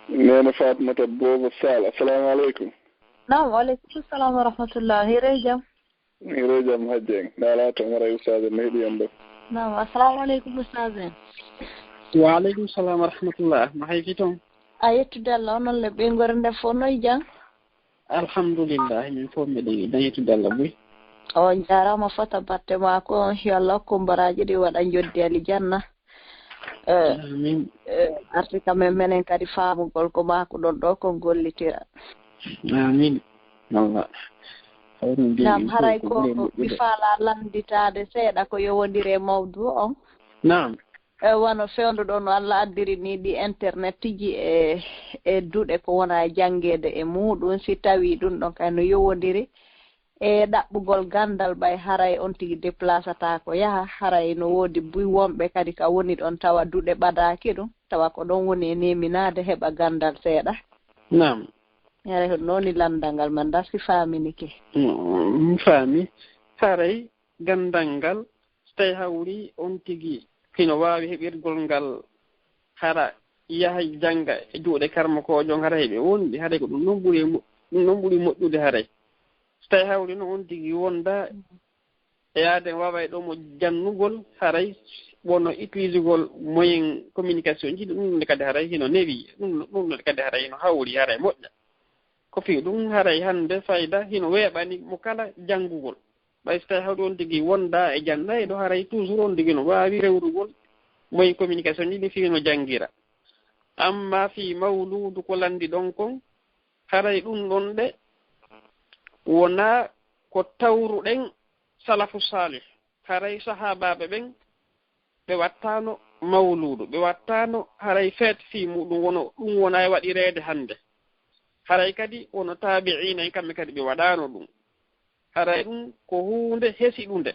Neene Fatmata Boobo Sall, assalamu aleykum. Naam, wa aleykum salam wa rahmatullah. Hiirii jam? Hiirii jam, Hajji en. Naalaa toon, haray Ustaaz en no heɗi en ɗo. Naam, assalamu aleykum, Ustaaz en. Wa aleykum salam wa rahmatullah. No hayti toon? A yettude Allah, onon le ɓeynguure nde fof, no e jam? Alhamdulillah, min fof miɗen yiɗi yettude Allah buy. On jaaraama fota batte maa ko, yo Allah hokku mbaraaji ɗi waɗa njoddi alijanna. Eh, amin. Eh, arti kam en menen kadi faamugol ko maakuɗon ɗo kon gollitira. Amin. Allah. Naam, haray ko mi faalaa lannditaade seeɗa ko yowondiri e mawdu on. Naam. E wano fewndo ɗo no Allah addiri ni ɗi internet ji e, e duɗe ko wona e janngeede e muɗum, si tawi ɗum ɗon kay no yowondiri e ɗaɓɓugol ganndal, ɓay haray on tigi déplacata ko yaha, haray no woodi buy wonɓe kadi ka woni ɗon tawa duɗe ɓadaaki ɗum, tawa ko ɗon woni e neminaade heɓa ganndal seeɗa. Naam. Haray hono noon ni lanndal ngal man ndaa si faaminike. Mm, mi faami. Haray ganndal ngal, so tawi hawri on tigi hino waawi heɓirgol ngal, hara yaha jannga e juuɗe karmakoojo on, hara heɓe wonde, haray ko ɗum ɗon ɓuri mo-, ɗum ɗon ɓuri moƴƴude haray. So tawi hawri no on tigi wonda e aaden waaway ɗo mo jannugol, haray wono utilisegol moyen communication ji, ɗum ɗon kadi haray hino newi, ɗum, ɗum ɗon kadi haray hino hawri, haray moƴƴa. Ko fii ɗum haray hannde fayda hino weeɓani mo kala janngugol. Ɓay so tawi hawri on tigi wonda e jannayɗo, haray toujours on tigi no waawi rewrugol moyen communication ɗi fii no janngira. Amma fii mawluudu ko lanndi ɗon kon, haray ɗum ɗon ɗe wonaa ko tawruɗen salafu saalih. Haray sahaabaaɓe ɓen ɓe wattaano mawluudu, ɓe wattaano haray feet fii muɗum wono ɗum wona e waɗireede hannde. Haray kadi wono taabi'iina en kamɓe kadi ɓe waɗaano ɗum. Haray ɗum ko huunde hesiɗunde,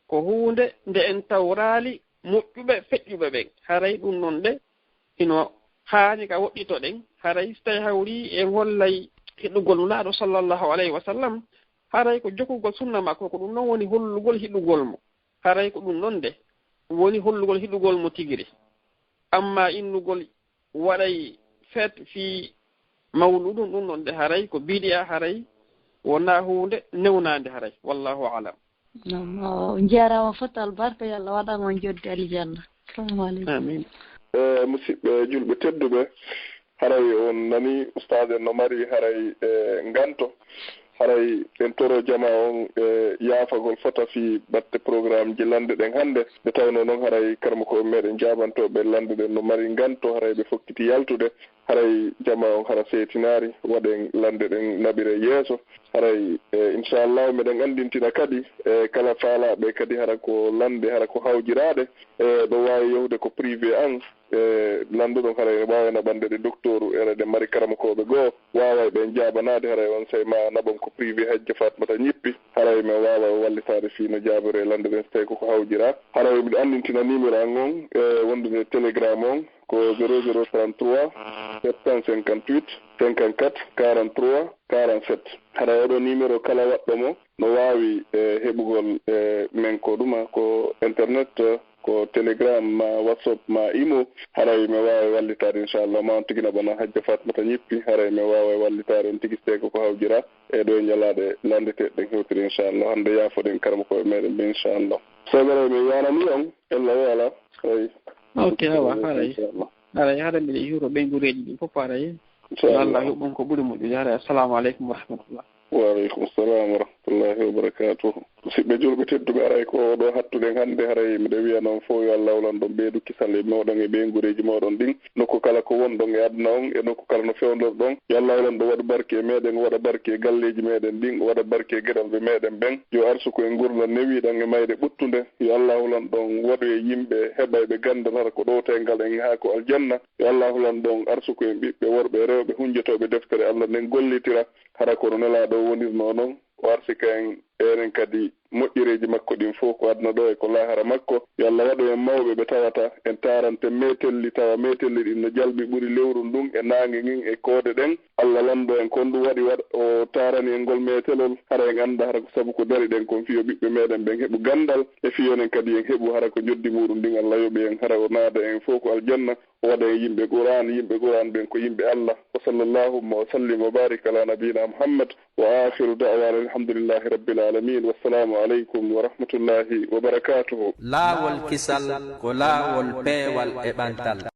ko huunde nde en tawraali moƴƴuɓe feƴƴuɓe ɓen. Haray ɗum non de hino haani ka woɗɗitoɗen. Haray so tawi hawri en hollay hiɗugol Nulaaɗo sallallahu alayhi wa sallam, haray ko jokkugol sunna makko, ko ɗum non woni hollugol hiɗugol mo. Haray ko ɗum ɗon de woni hollugol hiɗugol mo tigiri. Amma innugol waɗay feet fii mawluudu ɗum ɗon de haray ko bidi'a, haray wonaa huunde newnaande haray. Wallahu a'lam. Naam, o njaaraama fota albarka, yo Allah waɗan on joddi aljanna. Assalamu aleykum. Amin. E, musidɓe julɓe tedduɓe, haray on nani ustaad en no mari haray, e, nganto. Haray en toro jama on, e, yaafagol fota fii batte programme ji lande ɗen hannde. Nde tawnoo non haray karamoko meɗen jaabantooɓe lande ɗen no mari nganto, haray ɓe fokkiti yaltude. Haray jama on hara seetinaari, waɗen lande ɗen naɓire yeeso. Haray, e, inchallahu meɗen anndintina kadi, e, kala faalaaɓe kadi hara ko lande, hara ko hawjiraaɗe, e, ɗo waawi yahude ko privé an. E, lannduɗon haray ne waawi naɓande ɗe doktooru, ene ɗe mari karamokooɓe goo, waaway ɓen jaabanaade, haray on sey ma naɓon ko privé. Hajja Fatmata ñippi, haray men waaway o wallitaade fii no jaabiree lannde ɗen so tawi koko hawjiraa. Haray miɗo anndintina numéro an on, e, wondude e Telegram on ko zéro zéro trente-trois sept cent cinquante-huit cinquante-quatre quarante-trois quarante-sept. Haray oɗo numéro kala waɗɗo mo no waawi, e, heɓugol, e, men ko ɗuma ko internet, e, ko Telegram ma WhatsApp ma Imo, haray mi waawa wallitaade inchallah. Ma on tigi naɓa noon Hajja Fatmata Ñippi, haray mi waawa wallitaade on tigi seeko ko hawjira e ɗo e ñalaaɗe lanndeteeɗe ɗen hewtiri inchallah. Hannde yaafoɗen karamokooɓe meɗen ɓe inchallah. Sogere mi yanani on ella o ala. Ay. Ok, awa, haray. Inchallah. Haray, haray mbiɗa yuuro ɓeyngureeji ɗi fof haray. Yo Allah yoɓ on ko ɓuri moƴƴude. Haray, assalamu aleykum wa rahmatullah. Wa aleykum salam wa rahmatullahi wa barakatuh. Musidɓe julɓe tedduɓe, haray ko ɗo hattuɗen hannde, haray miɗa wiya noon fof yo Allah hawlan ɗon ɓeydu kisal e moɗon e ɓeyngureeji moɗon ɗin. Nokku kala ko wonɗon e aduna on e nokku kala no fewndorɗon, yo Allah hawlan ɗon waɗu barke e meɗen, o waɗa barke e galleeji meɗen ɗin, o waɗa barke e geɗalɓe meɗen ɓen. Yo arsuku e ngurndan newiiɗan e mayre ɓuttunde, yo Allah hawlan ɗon waɗu e yimɓe heɓayɓe ganndal hara ko ɗowtayngal en haa ko aljanna. Yo Allah hawlan ɗon arsuku en ɓiɓɓe worɓe e rewɓe hunjotooɓe deftere Allah nden gollitira, hara kono Nelaaɗo o wonirnoo noon. O arsika en, enen kadi moƴƴereeji makko ɗin fof, ko aduna ɗo e ko laahara makko. Yo Allah waɗu en mawɓe ɓe tawata en taarante meetelli, tawa meetelli ɗin no jalbi ɓuri lewru ndun e naange ngin e koode ɗen. Allah lanndo en ko honɗum waɗi waɗ-, o taarani en ngol meetelol. Hara en annda hara ko sabu ko dari ɗen kon, fii yo ɓiɓɓe meɗen ɓen heɓu ganndal, e fii enen kadi en heɓu hara ko njoddi muuɗum ndin. Allah yoɓi en, hara o naada en fof ko aljanna. O waɗa en yimɓe Qur'an, yimɓe Qur'an ɓen ko yimɓe Allah. Wa sallallahu wa sallim wa barik ala nabiyina Muhammad. Wa akhiru da'wana alhamdulillahi rabbil alamin. Wassalamu aleykum wa rahmatullahi wa barakatuhu. Laawol kisal ko laawol peewal e ɓantal.